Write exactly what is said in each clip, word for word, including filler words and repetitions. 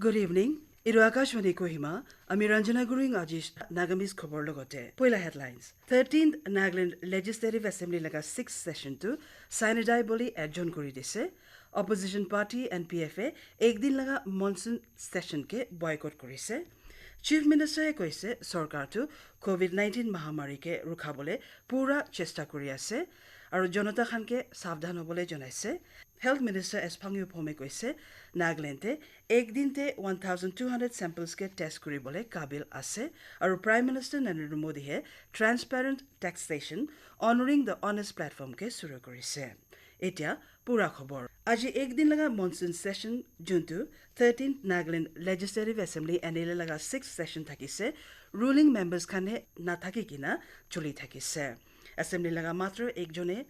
Good evening. Iru Akashvani Kohima, ami Ranjana Gurung aji Nagamese khobor logote. Poila headlines. Thirteenth Nagaland Legislative Assembly laga sixth session tu Sinodai boli adjourn kuri dise. Opposition party N P F e ek din laga monsoon session ke boycott kurise. Chief Minister e koise sorkar tu COVID nineteen mahamari ke rukhabole pura chesta kuri ase. Aru jonata khan ke savdhan hobole janaise. Health Minister S Phangyo Phome koise Nagaland te ek din te one thousand two hundred samples ke test kuribole kabil ase. Aru Prime Minister Narendra Modi he transparent taxation honoring the honest platform ke suru kurise. Etia pura khobor. Aji ek din laga monsoon session juntu thirteenth Nagaland Legislative Assembly N L A laga sixth session thakise, ruling members khan he nathaki kina chuli thakise. Assembly laga matro ek jone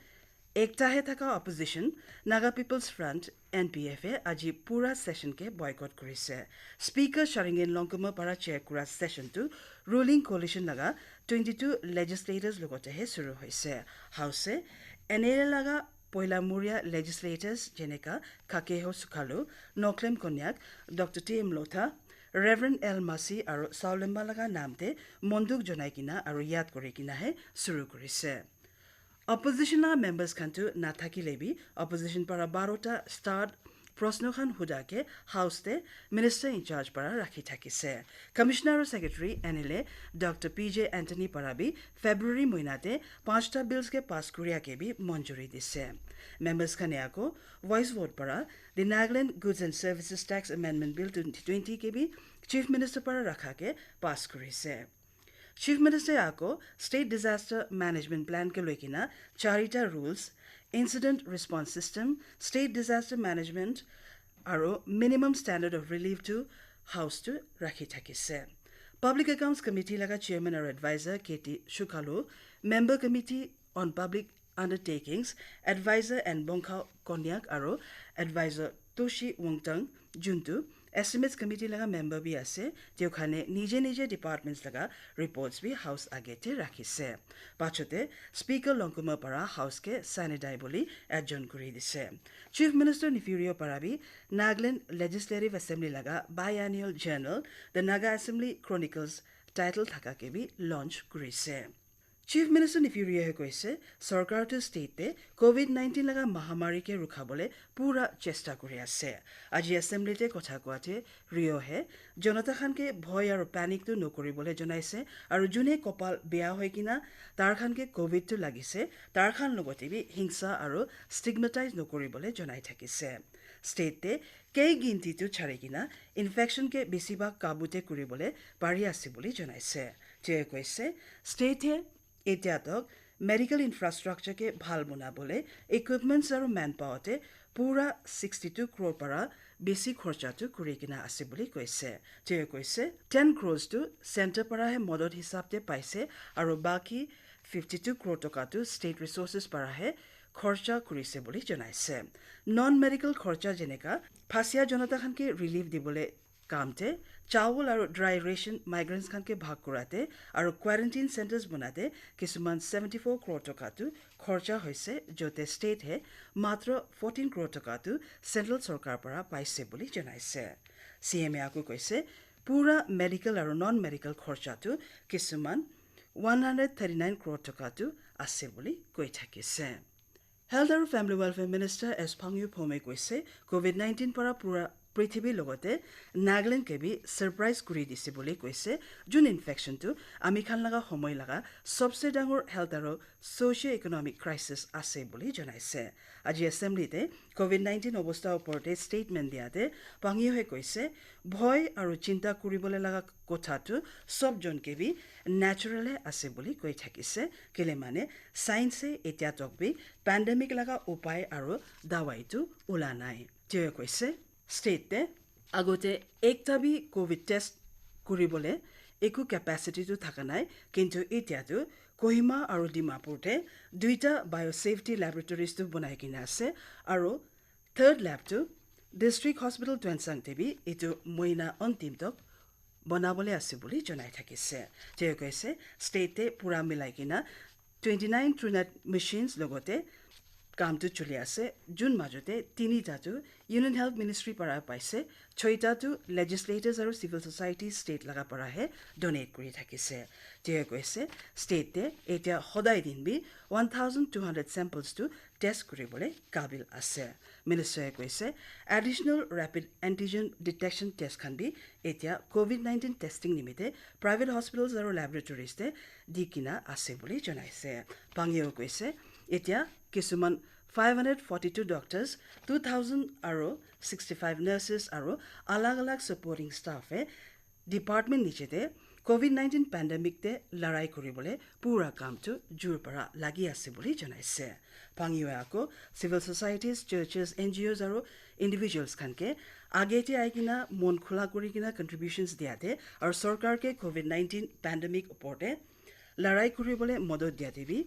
ekta he thaka opposition Naga People's Front N P F e aji pura session ke boycott kurise. Speaker Sharingen Longkuma para chair kura session tu ruling coalition laga twenty-two legislators logote he suru hoise. House e N L A laga poila muria legislators jeneka Kakeho Sukhalu, Noklem Konyak, Doctor T M Lotha, Reverend L Masi aru Saulema laga naam te monduk jonai kina aru yad kuri kina he suru kurise. Opposition laga members khan tu nathakile bi opposition para barota starred proshno khan huda ke House te Minister in charge para rakhi thakise. Commissioner aru Secretary N L A Doctor P J Anthony para bi February moina te panchta bills ke pass kuria ke bi monjuri dise. Members khan e ako voice vote para the Nagaland Goods and Services Tax Amendment Bill twenty twenty ke bi Chief Minister para rakha ke pass kurise. Chief Minister ako State Disaster Management Plan ke loikina charita rules, Incident Response System, State Disaster Management, aru Minimum Standard of Relief to House tu rakhi thakise. Public Accounts Committee laga Chairman aru Advisor K T Shukalu, Member Committee on Public Undertakings, Advisor N Bongkha Konyak aru Advisor Toshi Wongtang, juntu Estimates Committee laga member bi ase, teo khane nije nije departments laga reports bi House age te rakhise. Pachote Speaker Longkuma para House ke Sinodai boli adjourn kuri dise. Chief Minister Neiphiu Rio para bi Nagaland Legislative Assembly laga biannual journal The Naga Assembly Chronicles title thaka ke bi launch kurise. Chief Minister Neiphiu Rio he koise, sorkar tu state te COVID nineteen laga mahamari ke rukhabole pura chesta kuri ase. Aji assembly te kotha koate Rio he jonata khan ke bhoy aru panic tu nokuribole janaise aru june kopal beya hoi kina tar khan ke COVID tu lagise, tar khan logote bi hingsa aru stigmatize nokuribole janai thakise. State te kei ginti tu chari kina infection ke besibak kabu te kuribole pari ase boli janaise. Teo koise, state he etia tok medical infrastructure ke bhal bonabole, equipments aru manpower te pura sixty-two crore para besi khorcha tu kuri kina ase boli koise. Teo koise, ten crores tu center para he modot hisab te paise aru baki fifty-two crore toka tu state resources para he khorcha kurise boli janaise. Non medical khorcha jeneka phasia jonata khan ke relief dibole kam te, chawal aru dry ration migrants khan ke bhag kurate aru quarantine centers bonate kisuman seventy-four crore toka tu khorcha hoise, jote state he matro fourteen crore toka tu central sorkar para paise boli janaise. C M e aku koise, pura medical aru non medical khorcha tu kisuman one hundred thirty-nine crore toka tu ase boli koi thakise. Health aru Family Welfare Minister S Phangyu Phome koise, COVID nineteen para pura prithibi logote Nagaland ke bi surprise kuri dise boli koise, jun infection tu ami khan laga homoi laga sobse dangor health aru socio-economic crisis ase boli janaise. Aji assembly te COVID nineteen obosta opor te statement dia te Phangyu he koise, bhoi aru chinta kuribole laga kotha tu sob jon ke bi natural he ase boli koi thakise, kile mane science e etia tok bi pandemic laga upai aru dawai tu ula nai. Teo koise, state te agote ekta bi COVID test kuribole eku capacity tu thaka nai, kintu etia tu Kohima aru Dimapur te duita biosafety laboratories tu bonai kina ase, aru third lab tu District Hospital Tuensang te bi etu moina ontim tok bonabole ase boli janai thakise. Teo koise, state te pura milai kina twenty-nine TrueNat machines logote kam tu chuli ase. Jun majote tinita tu Union Health Ministry para paise, choita tu legislators aru civil society state laga para he donate kuri thakise. Tiye koise, state te etia hodai din bi one thousand two hundred samples tu test kuribole kabil ase. Minister e koise, additional rapid antigen detection test khan bi etia covid nineteen testing nimite private hospitals aru laboratories te di kina ase bole janaise. Pangyo koise, etia kisuman five hundred forty-two doctors, two thousand aru sixty-five nurses aru alag alag supporting staff e department niche te covid nineteen pandemic te larai kuribole pura kam tu jur para lagi ase bole janaise. Pangyo e ako civil societies, churches, N G Os aru individuals khan ke age te ai kina mon khula kuri kina contributions dia te aru sorkar ke covid nineteen pandemic opor te larai kuribole modot dia te bi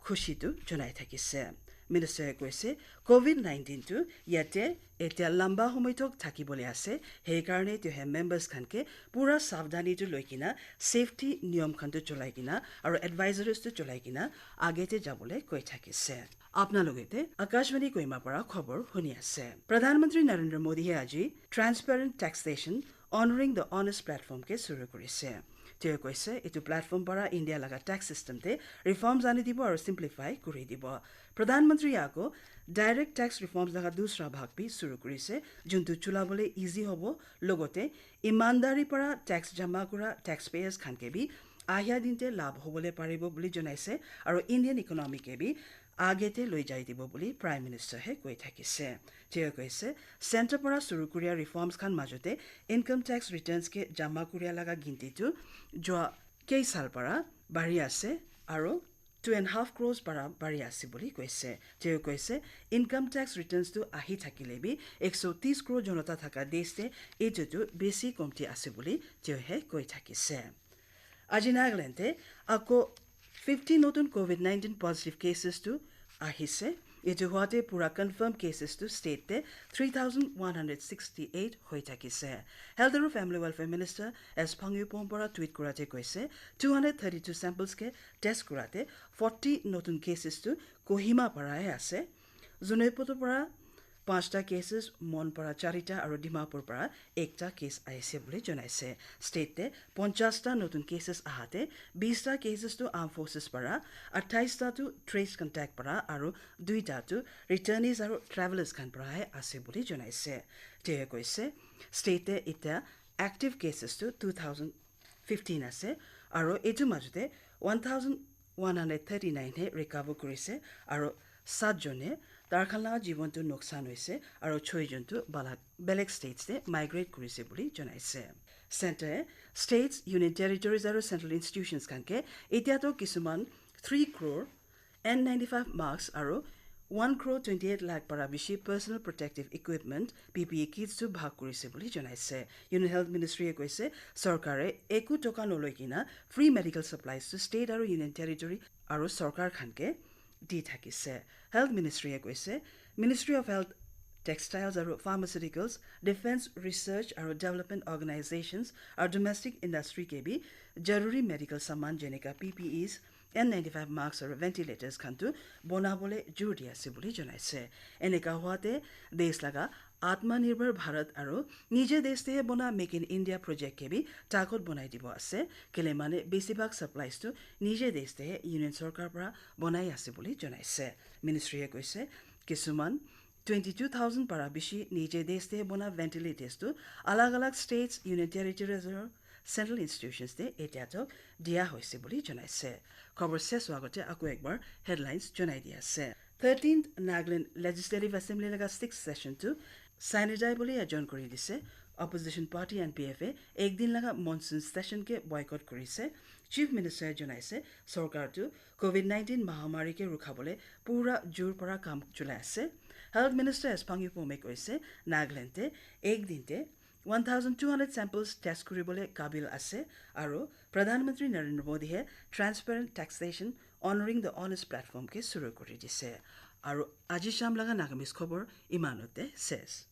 khushi tu janai thakise. Minister e koise, covid nineteen tu yate etia lamba homoi tok thakibole ase, he karne tu he members khan ke pura savdhani tu loi kina safety niyom khan tu cholai kina aru advisories tu cholai kina age te jabole koi thakise. Apna loge te Akashvani Kohima para khobor huni ase. Pradhan Mantri Narendra Modi he aji transparent taxation honoring the honest platform ke suru kurise. Tiye koise, etu platform para India laga tax system te reforms ani dibo aru simplify kuri dibo. Pradhan Mantri ako direct tax reforms laga dusra bhag bi suru kurise, juntu chulabole easy hobo, logote imandari para tax jama kura taxpayers khan ke bi ahia din te labh hobole paribo bole janaise, aru Indian economy ke bi age te loi jai dibo bole Prime Minister he koi thakise. Tiye koise, center para suru kuria reforms khan majote income tax returns ke jama kuria laga ginti tu jua kei sal para bari ase aru two and half crores para bari ase bole koise. Tiye koise, income tax returns tu ahi thakile bi ekso tis crore jonota thaka desh te etu tu besi komti ase bole tiye he koi thakise. Aji Nagaland te ako fifty notun covid nineteen positive cases tu ahise. Etu huate pura confirmed cases tu state te three thousand one hundred sixty-eight hoi thakise. Health aru Family Welfare Minister S Phangyupom para tweet kurate koise, two hundred thirty-two samples ke test kurate forty notun cases tu Kohima para he ase. Zunheboto para pachta cases, Mon para charita aru Dimapur para ekta case ahise bole janaise. State te ponchas ta notun cases ahate bis ta cases tu armed forces para, athais ta tu trace contact para aru duita tu returnees aru travelers khan para he ase bole janaise. Tiye koise, state te etia active cases tu two thousand fifteen ase aru etu majote one thousand one hundred thirty-nine he recover kurise aru sat jone tar khan laga jibon tu noksan hoise aru choi jon tu balak belek states te migrate kurise bole janaise. Center e states, union territories aru central institutions khan ke etia to kisuman three crore N ninety-five masks aru one crore twenty-eight lakh para bishi personal protective equipment, P P E kits tu bhag kurise bole janaise. Union Health Ministry e koise, sorkare eku toka noloi kina free medical supplies tu state aru union territory aru sorkar khan ke di thakise. Health Ministry e koise, Ministry of Health, Textiles aru Pharmaceuticals, Defense Research aru Development Organizations aru domestic industry ke bi jaruri medical saman jeneka P P Es, N ninety-five masks aru ventilators khan tu bonabole jur di ase bole janaise. Eneka huate desh laga Atmanirbhar Bharat aru Nije Desh Te Bona Make in India project ke bi takot bonai dibo ase. Kele mane besibhag supplies tu Nije Desh Te Union Sorkar para bonai ase bole janaise. Ministry e koise, kisuman twenty-two thousand para bishi Nije Desh Te Bona ventilators tu alag alag states, union territories aru central institutions te etia to dia hoise bole janaise. Khobor ses hua agote ako ekbar headlines janai di ase. Thirteenth Nagaland Legislative Assembly laga sixth session tu sine die bole adjourn kuri dise. Opposition party N P F e ek din laga monsoon session ke boycott kurise. Chief Minister e janaise sorkar tu covid nineteen mahamari ke rukhabole pura jur para kam chulai ase. Health Minister S Phangyupom e koise Nagaland te ek din te one thousand two hundred samples test kuribole kabil ase aru Pradhan Mantri Narendra Modi he transparent taxation honoring the honest platform ke suru kuri dise. Aru aji sham laga Nagamese khobor imanote ses.